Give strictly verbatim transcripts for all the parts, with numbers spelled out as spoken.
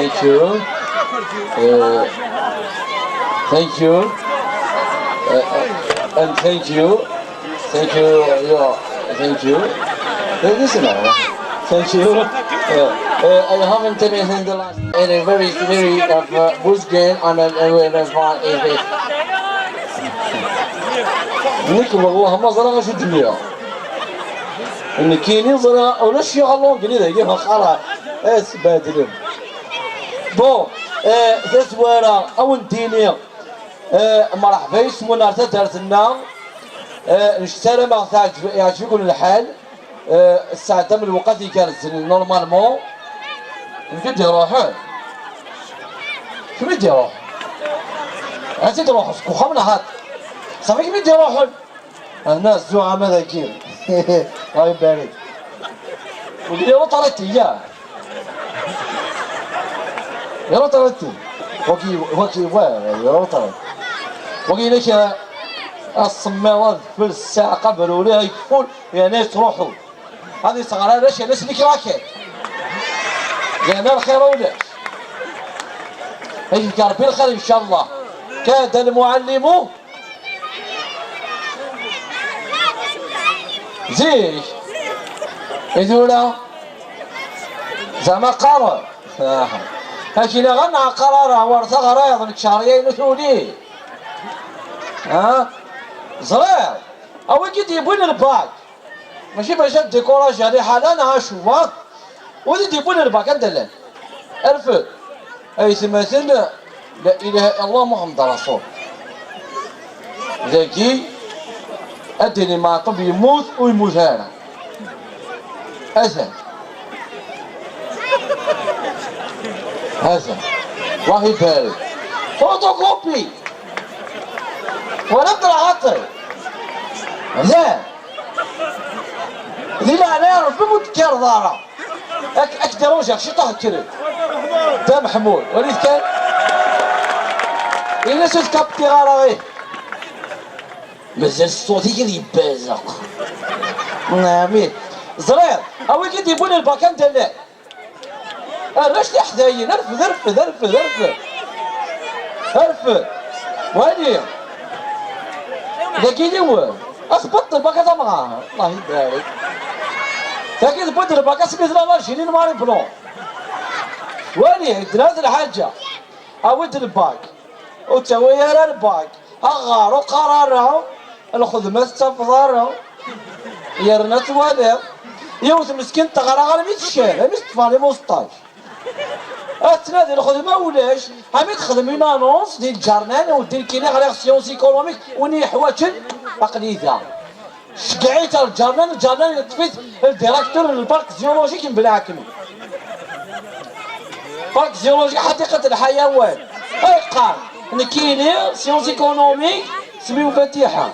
Thank you. Uh, thank you. Uh, and thank you. Thank you. Yeah, thank you. Uh, listen, uh, thank you. Uh, uh, I haven't anything the last. And a very, very uh, uh, good game and a very fun evening. Nekk والله ما ẓriɣ acu d-nniɣ. Nekkini ẓriɣ ulac yiɣ l'anglais dagi ma qqareɣ. Asbadlem. Bon, eh, tazwara, a wen-d-iniɣ, eh, mreḥba yes-wen ar taddart-nneɣ. Eh, ssarameɣ teɛǧeb-, yeɛǧeb-iken lḥal. Eh, tesɛeddam lewqat igerrzen, normalement. Nekk i d-iruḥen. Kemm i d-iruḥ. Ad t-id-ruḥ seg uxxam neɣ hat? Ṣafi kemm i d-iruḥen. Ana zzuɛama dagi. Allah ibarik. Ur d-iruṭ ara tiyya. Iruṭ ara ti. Wagi, wagi, wa, iruṭ ara. Wagi inek asemmiḍ adfel ssaɛqa beruri ay kful, yani yettruḥu. Ad yesɣer arrac yerna-s les craquettes. Yerna lxir ulac. Ad yefk Ṛebbi lxir, ncallah. Kada lmuɛallimu. Zik. I tura? Zeɛma qqaren. Akina ɣer neɛqar ara, war taɣriḍ, nekk cehriya-inu tuli. Ha? Ẓriɣ. A wigi d-yewwin lbak. Mačči bac ad décourager liḥala neɣ acu, wa? Wid i d-yewwin lbak anda llan? Rfed. Aytmaten, la ilaha illallah Muḥemmed Rasul. Dagi, ad d-tini Meɛṭub yemmut, ur yemmut ara. Atan. Atan. Allah ibarik. Photocopie. Wala lɛaṭi. Atan. Di leɛnaya n Ṛebbi ur d-tekkireḍ ara. Ak-, ad k-deranjiɣ ciṭuḥ, kker-d. Dda Meḥmud, walit kan. Ini-as ur tkaptiɣ ara, ih. Mazal ṣṣut-ik ad yebbaz akk. Amin. Ẓriɣ, a wigi d-yewwin lbak anda llan. Arrac tiḥdayin, rfed, rfed, rfed, rfed. Rfed. Wali. Dagi yiwen. Asbeṭ lbak ad amɣar. Allah ibarik. Dagi tewwi-d lbak asmi tella l'Algérie noir et blanc. Wali, ddren-as lḥaǧa. Awi-d lbak. Ur ttawi ara lbak. Aɣar ur qqar ara, lxedma tettafeḍ ara. Yerna twaliḍ, yiwet meskint teɣra armi teccer, armi s-ṭṭfen imuseṭṭac. Ad tnadi lxedma ulac, armi texdem une annonce di lǧernan, ur ddin kini ɣriɣ science économique, win yeḥwaǧen, aql-i da. Ceggeɛ-it ar lǧernan, lǧernan yeṭṭef-it ldirektur n lpark zyologique n Belɛekmi. Park zyologique, ḥadiqat lḥayawan. Ay qqar, nekkini, science économique, smi Fatiḥa.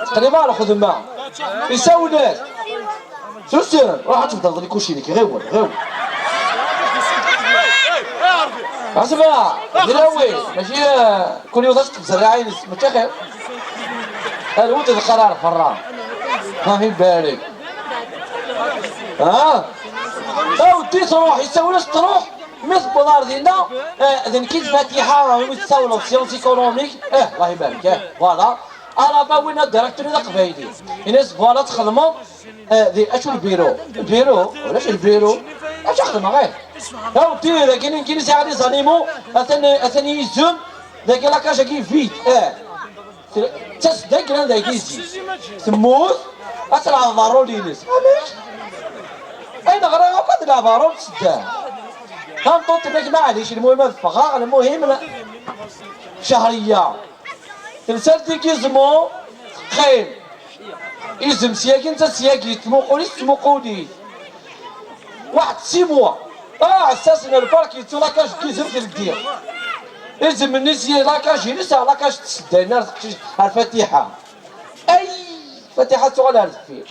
Teqrib ar lxedma. Isawel-as. Susem, ruḥ ad tbeddleḍ lkuci-inek, ɣiwel, ɣiwel. Asma, d lawi, mačči, eh, kul yiwet ad teṭṭef zerriɛa-ines, mačči axir. Rwet d qarar ferra. Ha, ibarek. Ha? Awdi truḥ, isawel-as truḥ. Mi tewweḍ ar dinna, eh, d nekk i d Fatiḥa, imi tessawleḍ science économique. Eh, Allah ibarek, eh, voilà. Ara ba winna directeur d aqbayli. Ini-as, voilà, txedmeḍ, eh, di acu lbiru? Lbiru? Ulac lbiru. Acu xedmeɣ, eh? Awdi, dagi nekkini sɛiɣ les animaux, atan, atan yizem, dagi la cage-agi vide, eh. Ttasen-d akken ad dagi zik. Temmut, ad telɛeḍ ṛṛul-ines. Amek? Ayen ɣriɣ akk ad telɛeb ṛṛul tsedda. Tameṭṭut tenna-k maɛlic, lmuhim ad ffɣeɣ, lmuhim la-, Cehriya. Telsa-d igizmu, teqqim. Izem syagi, netta syagi, tettmuqul-it, tettmuqul-it. Waḥed six mois. Ah, ɛessas n lbark yettu la cage n yizem teldi. Izem-nni s la cage-ines, la cage tsedda, yenna ar teqcict, ar Fatiḥa. Ay, Fatiḥa tuɣal ar deffir.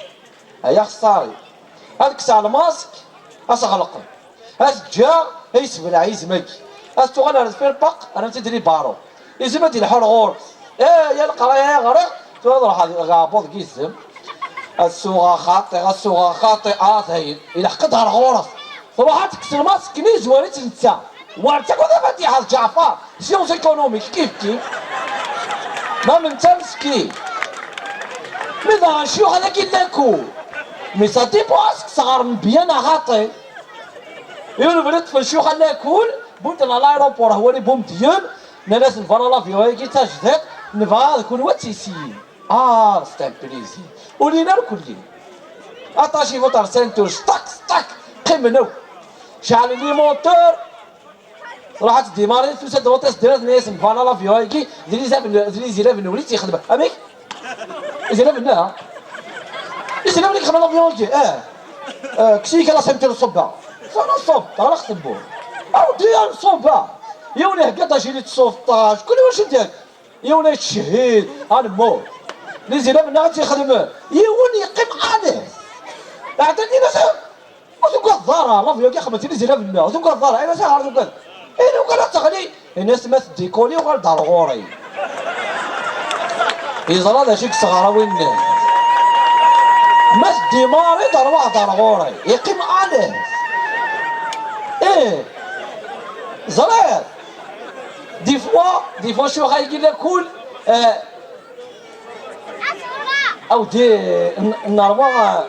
Ay axeṣṣar-iw. Ad kkseɣ lmask, ad t-ɣelqeɣ. Ad t-ǧǧeɣ, ad yessebleɛ yizem-agi. Ad tuɣal ar deffir, paq, rran-tt-id di baṛu. Izem ad d-ilḥu ar ɣur-s. Eh, ya leqraya ya ɣriɣ, tura ad ruḥeɣ deg uɛebbuḍ n yizem. Ad suɣeɣ xaṭi, ad suɣeɣ xaṭi, ah, tayen. Ilḥeq-d ɣer ɣur-s. Ruḥ ad tekkes lmask-nni, zwer-itt netta. War takk ad fatiḥa d Ǧaɛfar, science économique, kif kif. Ma netta meskin. Mi daɣen ccuyuḥ ad ak-in lakul. Mais ça dépend, est-ce que sɣaren byan neɣ xaṭi. Yiwen ubrid ṭṭfen ccuyuḥ lakul, wwin-ten à l'aéroport, hwari Bumedyen, nnan-asen voilà l'avion-agi d tajdiṭ, nebɣa d kunwi ad tt-yessiyin. Ah, c'est un plaisir. Ur llin ara kulli. Aṭaci bu tersentus, ṭak, ṭak, qqimen akk. Ceɛlen les moteurs. Ruḥ ad tdimari, tusa-d l'hôtesse de l'air, tenna-yasen, voilà l'avion-agi, d les avions, d les élèves n wlid i ixedmen. Amek? Les élèves nna? Les élèves i ixedmen l'avion-agi, ah. Ah, kkes-iyi kan la ceinture, ṣubba. Ṣubba, ṣubba, ɣer xtebbu. Awdi, ṣubba. Yiwen ihegga-d ajilit ṣṣuft, ṭac, kul wacu d-, Yiwen yettcehhid, ad nemmut. Les élèves nna ad tt-ixedmen. Yiwen yeqqim à l'aise. Ɛeddan-d-in-as, ur tugadeḍ ara, l'avion-agi xedmen-t les élèves nna, ur tugadeḍ ara, in-as ayɣer tugadeḍ? Ini ugar ad teɣli, in-as ma teddikuli uɣal-d ar ɣur-i. Yeẓra d acu i yesɣar a winna. Ma teddimari d arwaḥ-d ar ɣur-i, yeqqim à l'aise. Ih, ẓriɣ. Des fois, des fois, ccuyuḥ-agi lakul, euh, awdi, n-, nerwa,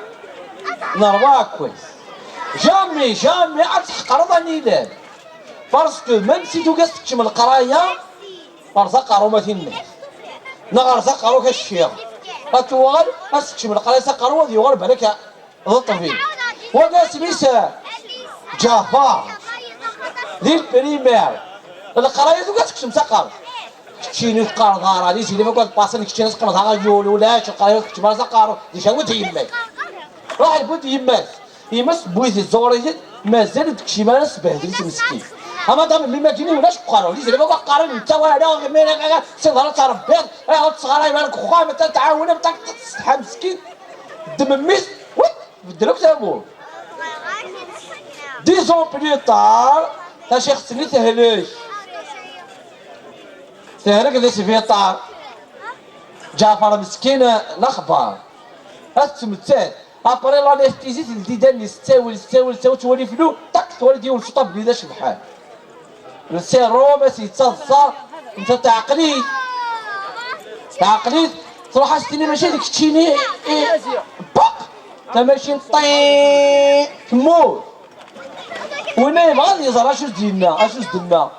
nerwa akk-is. Jamais, jamais ad tḥeqreḍ anilal. Parce que même si tugi ad tekcem leqraya, rẓ aqerru ma tinna. Neɣ rẓ aqerru-k a ccix. Ad tuɣal, ad tekcem leqraya s aqerru, ad yuɣal balak d ṭṭbib. Wa d asmi-s Ǧaɛfar. Di lprimir. Leqraya tugi ad tekcem s aqerru. Keččini ur teqqareḍ ara, les élèves akk ad paṣen, keččini ad teqqimeḍ aɣyul, ulac, leqraya ur tekcim ara s aqerru. Déjà, wwet yemma-k. Ruḥ, wwet yemma-k. Yemma-s tewwi-t, tẓur-it, mazal ur d-tekcim ara, sbehdel-it meskin. A madame, l'imagine ulac deg uqerru, les élèves akk qqaren, netta wala, siḍer ad tṛebbiḍ, ayɣer ur tesɣaray ara deg uxxam, ad tɛawen, ad tessetḥa meskin. Ddem mmi-s, wit, beddel akk tamurt. Dix ans plus tard, tacixt-nni tehlek. Tehlek di sbiṭar. Ǧaɛfar meskin, lexbar. Ad tettmettat. Après l'anesthésie, teldi-d allen-is, tettawel, tettawel, tettawel, twali fell-u, ṭak, twali-d yiwen s uṭabli d acebḥan. Le sérum, as yettaḍsa, netta teɛqel-it. Teɛqel-it, truḥ as-tini mačči d keččini, i, baq! Tamacint, ṭiiñ, temmut. Winna yebɣa ad yeẓer acu s-d-yenna, acu s-d-tenna.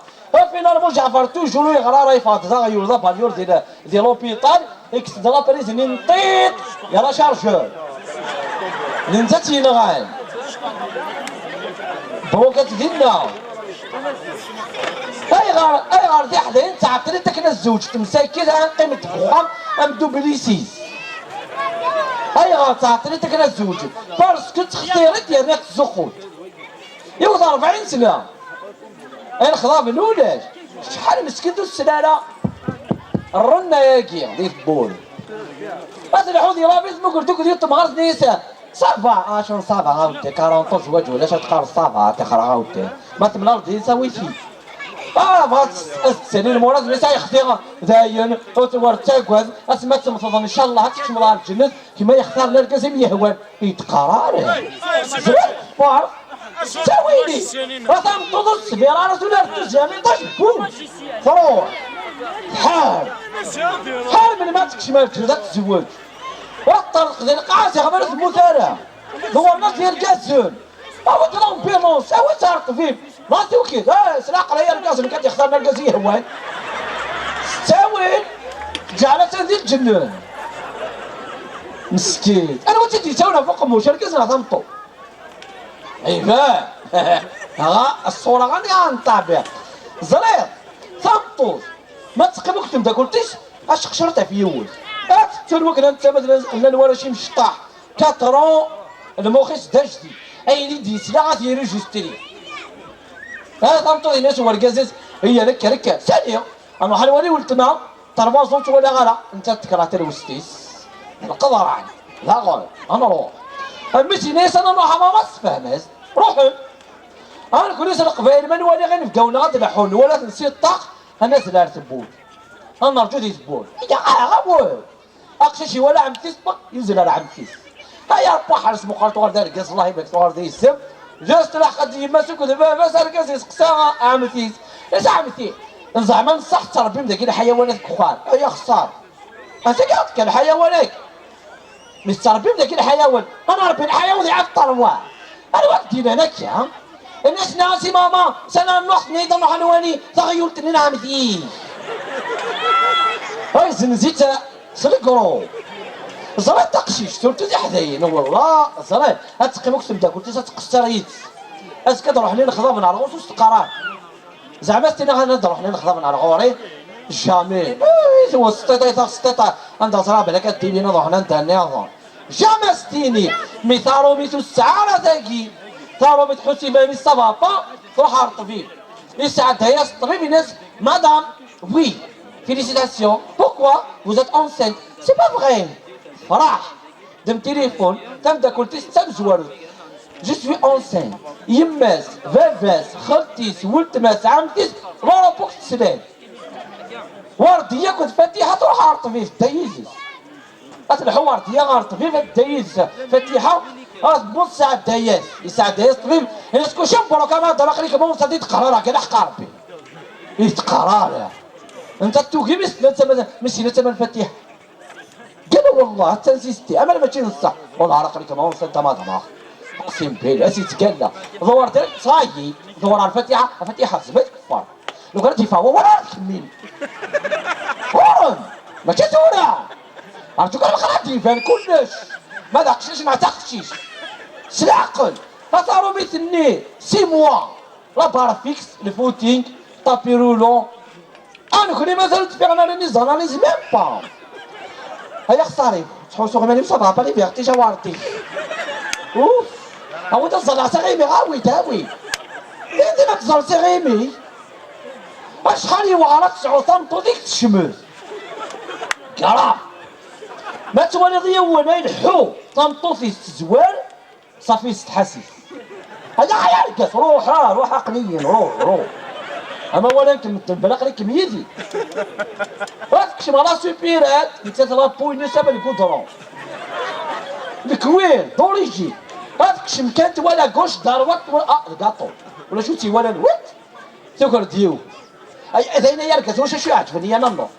Finalement, Ǧaɛfar toujours ur yeɣri ara, yeffeɣ-d d aɣyul, d abalyur di la-, di l'hôpital, yekkes-d la prise-nni n ṭiṭ, yerra chargeur. D netta tt-yenɣan. Bṛukat dinna. Ayɣer, ayɣer tiḥdayin ttɛeṭṭilent akken ad zewǧent msakit, ad qqiment deg uxxam am Dublisis? Ayɣer ttɛeṭṭilent akken ad zewǧent? Parce que ttxeṭṭirent yerna ttzuxxunt. Yiwet rebɛin sna. Ay lexḍab n ulac. Acḥal meskin ur ssel ara. Rrenna-agi di tewwurt. Ad lḥu di la vie, tmuggurt akked yiwet temɣart-nni yis-, ça va, acu ça va, a weddi, quarante ans zwaǧ ulac, ad teqqareḍ ça va, tixreɣ a weddi. Ma temlaleḍ-iyi, sawi-t-id. Ah, bɣa ad s-, ad s-tsali lmurad-nni, sa yexti, dayen, ur t-, ur ttagad, asmi ad temmteḍ, ncallah, ad tkecmeḍ ɣer lǧennet, kemm ay yextaren argaz i m-yehwan. Ur yi-d-qqar ara. Zrif, ṭṭfeɣ. Ttawili. A tameṭṭut ur tesbir ara, tura ar deuxième étage, bum. Truḥ. Tḥar. Tḥar melmi ad tekcem ar lǧennet ad tezweǧ. Ad teṭṭerḍeq di lqaɛa, ziɣ ma ur temmut ara. Ḍewren-as yergazen. Awi-d l'ambulance, awi-tt ar ṭṭbib. Laẓ i ukid, ah, s leɛqel ay argaz, nekk ad yextar argaz i yehwan. S ttawil, ǧeɛl atan di lǧennet. Meskin. Anwa i tt-id-yettawin ɣef uqemmuc, argaz neɣ tameṭṭut? Iban. Dɣa, ṣṣura ɣani ɣa n ṭṭabiɛ. Ẓriɣ, tameṭṭut, ma teqqim akked temdakelt-is, ad tqecreḍ ɣef yiwet. Ad tettun wakken ad netta, ma llan warrac imecṭaḥ. Quatre ans, lmux-is d ajdid. Ayen i d-yesla ad t-yirujistri. Ah, tameṭṭut-ines wergaz-is, iya, rek, rek. Sani, ad nruḥ ad nwali weltma, trois ans ur tt-walaɣ ara. Nettat tekṛeh talwest-is. Lqeḍran. Daɣen, ad nruḥ. Mmi-s yenna-yas ad nruḥ a mama, tessefhem-as. Ruḥen. Ah, nekni s Leqbayel, ma nwali inebgawen-nneɣ ad leḥḥun, nwala-ten si ṭṭaq, ad nazzel ar tewwurt. Ad nerǧu di tewwurt. Iga, ah, awal. Aqcic iwala ɛemti-s, ṭṭaq, yuzzel ar ɛemti-s. Ay Ṛebbi, ḥers meqqar tuɣal d argaz, Allah ibarek, tuɣal d yisem. Just lḥeqq-d yemma-s akked baba-s, argaz yesteqsa ɛemti-s: "Is ɛemti, zeɛma n ṣṣeḥ tettṛebbim dagi lḥayawanat deg uxxam?" "Ay axeṣṣar, anta i aɣ-d-kan lḥayawan-agi? Mi tettṛebbim dagi lḥayawan, ad nṛebbi lḥayawan iɛeṭṭer wa? Anwa i k-d-yennan akka?" Ini-as: "Nniɣ-as i mama, s ana nnuɣ tenna-yi-d ad nṛuḥ ad nwali taɣyult-nni n ɛemti-k." Ay zzenz-itt s legru. Ẓriɣ taqcict ur tudiḥ dayen, wallah, ẓriɣ. Ad teqqim akked temdakelt-is, ad tqeṣṣer yid-s. Azekka ad ruḥen inexḍaben ar ɣur-s, ur s-teqqar ara. Zeɛma s-tiniḍ ad ruḥen inexḍaben ar ɣur-i? Jamais. Ay, tewweḍ sṭiṭa i taɣ sṭiṭa. Anda ẓriɣ belak ad d-ilin ad ruḥen anda nniḍen. Jamais s-tini. Mi taṛumit ur tesɛi ara tagi. Taṛumit tḥuss iman-is ça va pas, truḥ ar ṭṭbib. Yesɛedda-yas ṭṭbib, yenna-as: "Madame, oui, félicitations. Pourquoi vous êtes enceinte?" "C'est pas vrai." Tefreḥ. Ddem tilifun, tameddakelt-is d tamezwarut. "Je suis enceinte." Yemma-s, baba-s, xalti-s, weltma-s, ɛemti-s, l'Europe akk teslan. Werdiya akked Fatiḥa truḥ ɣer ṭṭbib, tedda yid-s. Ad telḥu Werdiya ɣer ṭṭbib, ad tedda yid-s Fatiḥa, ad temmut tesɛedda-yas. Yesɛedda-yas ṭṭbib, yenna-as: "Kuci mebruk a madam, aql-ik ma ur d-teqqar ara, kan aḥeqq Rebbi." Ur d-teqqar ara. Netta tugi mi s-tella d tama, mi s-tella d tama n Fatiḥa. Qal: "Wallah, attan zisti, amer mačči d ṣṣeḥ." "Wallah, ara aql-ik ma ur d-teqqar ara, madam." Uqsim billah, a s-yettgalla. Ḍewwer direct, ça y est, ḍewwer ar Fatiḥa, a Fatiḥa, zmel kfar. Lukan ad d-yeffeɣ wawal ara tkemmil. Ɣur-m! Mačči tura! Rǧu kan lxir ad d-iban kullec! Ma d aqcic neɣ d taqcict! S leɛqel! Tasaṛumit-nni, six mois! La barre fixe, le footing, tapis roulant. Ah, nekkni mazal ur d-ffiɣen ara les analyses, même pas! Ay axeṣṣar-iw, ttḥussuɣ iman-iw ça va pas, les vertiges a Werdi. Ouf! Awi-d ad ẓẓalleɣ s iɣimi, awi-d, awi-d! Indi ma tẓalleḍ s iɣimi? Acḥal yewɛer ad tesɛuḍ tameṭṭut i k-tecmet? Grave! Ma twaliḍ yiwen a ileḥḥu, tameṭṭut-is tezwar, ṣafi, yessetḥa-s. Ala ay argaz, ruḥ, ah, ruḥ, aql-iyi, ruḥ, ruḥ. Ama walan-kem medden, bla aql-ikem yid-i. Ad tekcem ɣer la supérette, nettat la peau-ines am lgudron. Lekwir, d'origine. Ad tekcem kan twala gauche, droite, twala, ah, lgaṭu. Ulac ur tt-iwalan, wit! Tuker-d yiwen. Ay, d ayen ay argaz, ulac acu iɛeǧben i yanna-nneɣ.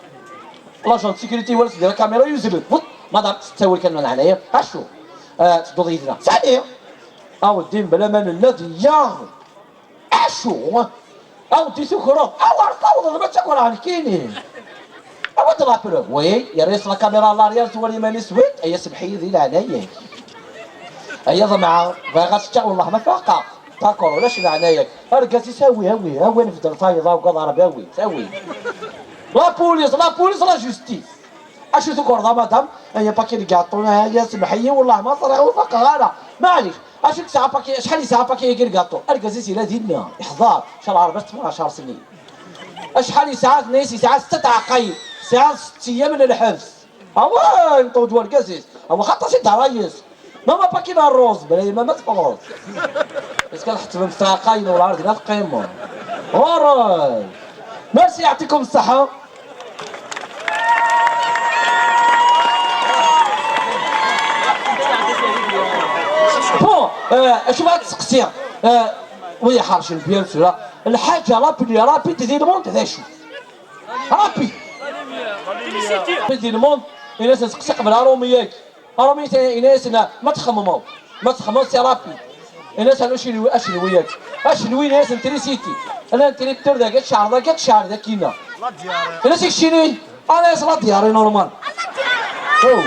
L'agent de sécurité iwala-tt di la caméra, yuzzel-d. Wut, madame, s ttawil kan, ma leɛnaya. Acu? Ah, tedduḍ yid-neɣ. Sani? A weddi, mebla ma nenna-d, ya. Acu? A weddi, tukreḍ. Awer tawḍeḍ, ma ttakreɣ nekkini. Awi-d la preuve. Oui, yerra-yas la caméra à l'arrière, twala iman-is, wit. Aya, semmeḥ-iyi di leɛnaya-k. Aya ḍemɛeɣ, bɣiɣ ad s-ččeɣ, wellah ma faqeɣ. D'accord, ulac leɛnaya-k. Argaz-is, awi, awi, awi, ad nbeddel tayeḍ, a ugaḍ Ɛerbi, awi, awi. La police, la police, la justice. Acu tukreḍ a madame? Aya paki n lgaṭu, aya semmeḥ-iyi, wellah ma ẓriɣ ur faqeɣ ara. Maɛlic, acu tesɛa paki, acḥal yesɛa paki-agi n lgaṭu? Argaz-is yella dinna, iḥḍer, ca lɛerba s tmɛacaṛ snin. Acḥal yesɛa? Tenna-yas yesɛa setta tɛeqqayin, yesɛa setta yyam n lḥebs. Awa, inṭew-d wergaz-is. Awa, xaṭas i d ṛṛay-is. Mama paki n ṛṛuz, bla yemma ma teffɣeḍ. Est-ce que tḥettmem s tɛeqqayin wala ar dinna teqqimeḍ? Ɣur-k. Merci, yeɛṭikum ṣṣeḥḥa. Bon, euh, acu bɣa ad tseqsiɣ? Euh, wi iḥercen, bien sûr. Lḥaǧa la plus rapide di lmond d acu? Rapide. Rapide di lmond, ini-as nseqsi qbel aṛumi-agi. Aṛumi ini-as, ma txemmemeḍ, ma txemmemeḍ c'est rapide. Ini-as acelwi, acelwi-agi. Acelwi ini-as n trisiti. Ala n trisiti dagi, ad tceɛleḍ dagi, ad tceɛleḍ dagi-na. Ini-as i keččini, ala-yas la diarrhée normal. Oh.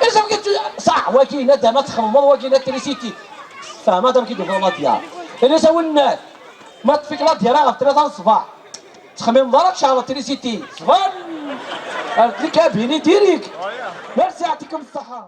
Ini-as amek, ṣaḥ, wagi nadam ad txemmemeḍ, wagi n trisiti. Fehmeḍ amek i d-tufiḍ la diarrhée. Ini-as a winnat, ma tfik la diarrhée ɣef tlata n ṣṣbeḥ. Ttxemmimeḍ ara tceɛleḍ trisiti. Ṣban! Ar lekabini direct. Merci, yeɛṭikum ṣṣeḥḥa.